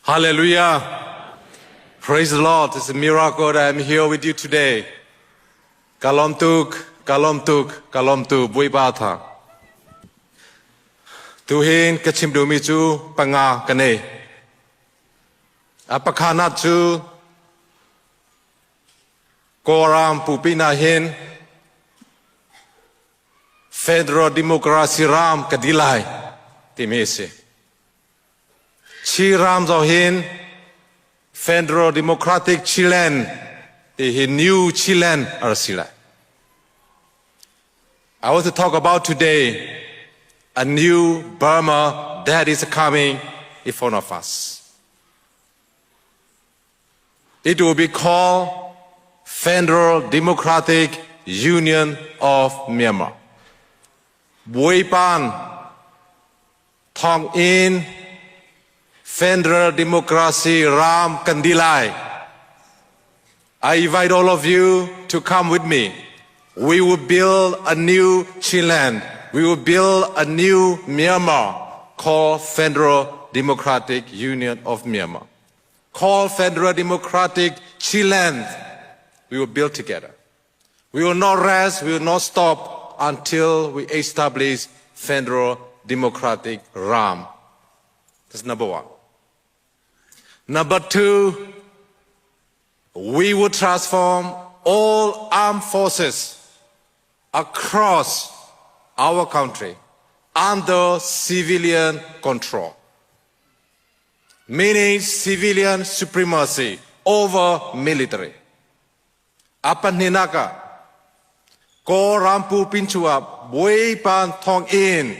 Hallelujah. Praise the Lord. It's a miracle that I'm here with you today. Kalom tuk, kalom tuk, kalom tu Bawipa tha. Tuhin ka chim duhmi cu panga ka nei. A pakhanak cu Kawlram pupi na hin Federal Democracy ram ka di lai timi a si. Chinram zong hin Federal Democratic Chinland ti hi New Chinland a rak si lai. I want to talk about today a new Burma that is coming in front of us. It will be called Federal Democratic Union of Myanmar. Bawipan thawngin Federal Democracy ram kan di lai. I invite all of you to come with me. We will build a new Chinland. We will build a new Myanmar called Federal Democratic Union of Myanmar. Called Federal Democratic Chinland. We will build together. We will not rest, we will not stop until we establish Federal Democratic Ram. That's number one. Number two, we will transform all armed forces across our country under civilian control, meaning civilian supremacy over military. A pahnihnak ah Kawlram pupin ah Bawipa thawngin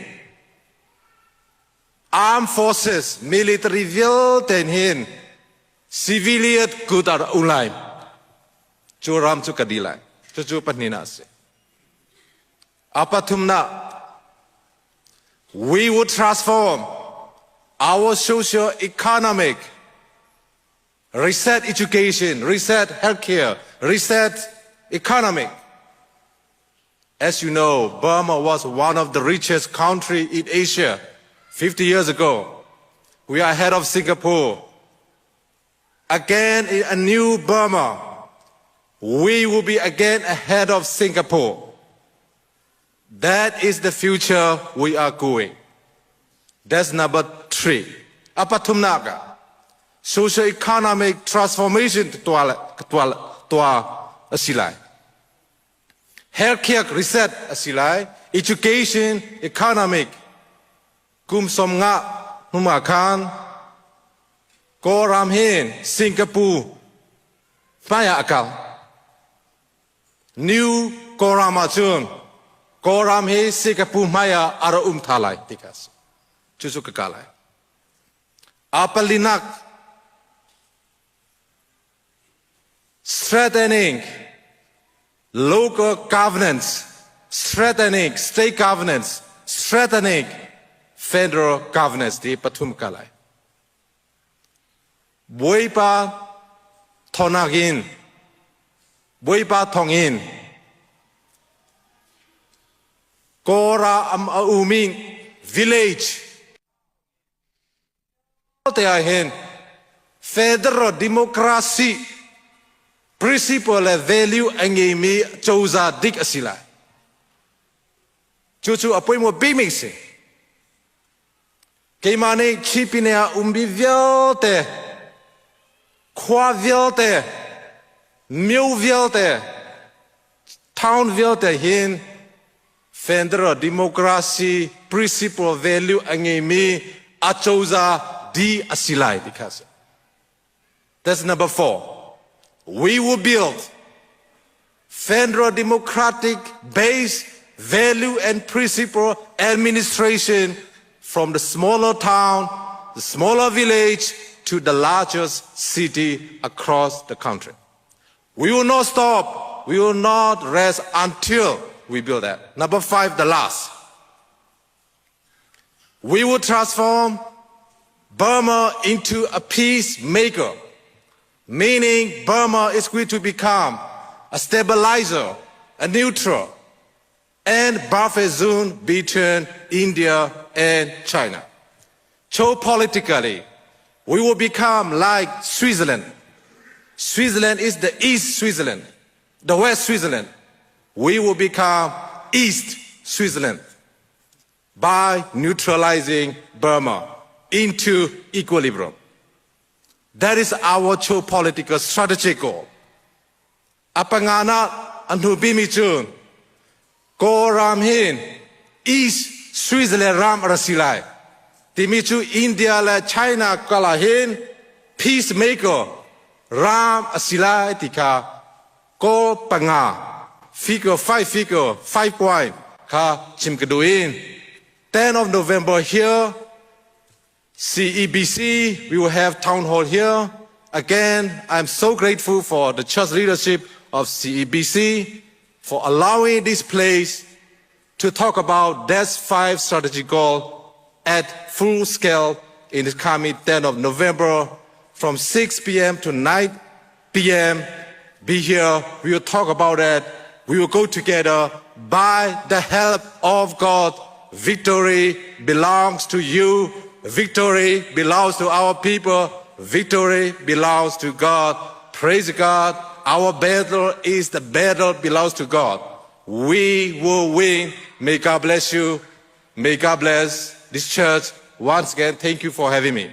armed forces military vialte hin civilian kut ah um lai. Cu ram cu ka di lai. Cucu pahnihnak a si. A pathumnak we would transform our socio economic reset education, reset healthcare, reset economic. As you know, Burma was one of the richest country in Asia 50 years ago. We are ahead of Singapore. Again, in a new Burma, we will be again ahead of Singapore. That is the future we are going. That's number three. A pathumnak ah social economic transformation tuah tuah tuah a si lai. Healthcare reset a si lai. Education, economic kum som nga hnu khan Kawlram hin Singapore hmai ah a kal. New Kawlram ahcun Kawlram hi Singapore hmai ah a ra um tha lai ti kha a si. Cucu ka ka lai. A palinak strengthening local governance, strengthening state governance, strengthening federal governance ti pathum ka lai. Bawipa thawnak in Bawipa thawngin Kawra am a uming village te ah hin federal democracy principle le value a ngeimi cozah dik a si lai. Cucu a poimawh bikmi si. Keimah nih Chin ah ummi vialte, khua vialte, myo vialte, town vialte hin federal democracy principle value a ngeimi acozah di a si lai ti kha a si. That's number four. We will build federal democratic based value and principle administration from the smaller town, the smaller village to the largest city across the country. We will not stop. We will not rest until we build that. Number five, the last. We will transform Burma into a peacemaker, meaning Burma is going to become a stabilizer, a neutral, and buffer zone between India and China. So politically, We will become like Switzerland. Switzerland is the East Switzerland, the West Switzerland. We will become East Switzerland by neutralizing Burma into equilibrium. That is our true political strategic goal. A panganak an hnupi cu Kawlram hin East Switzerland ram a si lai. Timi cu India le China kala hin peacemaker ram a si lai ti kha Kawl panga figure 5, figure 5 point kha chim ka duh in 10 of November here, CEBC, we will have town hall here. Again, I'm so grateful for the church leadership of CEBC for allowing this place to talk about that five strategic goal at full scale in the coming 10 of November from 6 p.m. to 9 p.m. Be here. We will talk about that. We will go together by the help of God. Victory belongs to you. Victory belongs to our people. Victory belongs to God. Praise God. Our battle is the battle belongs to God. We will win. May God bless you. May God bless this church. Once again, thank you for having me.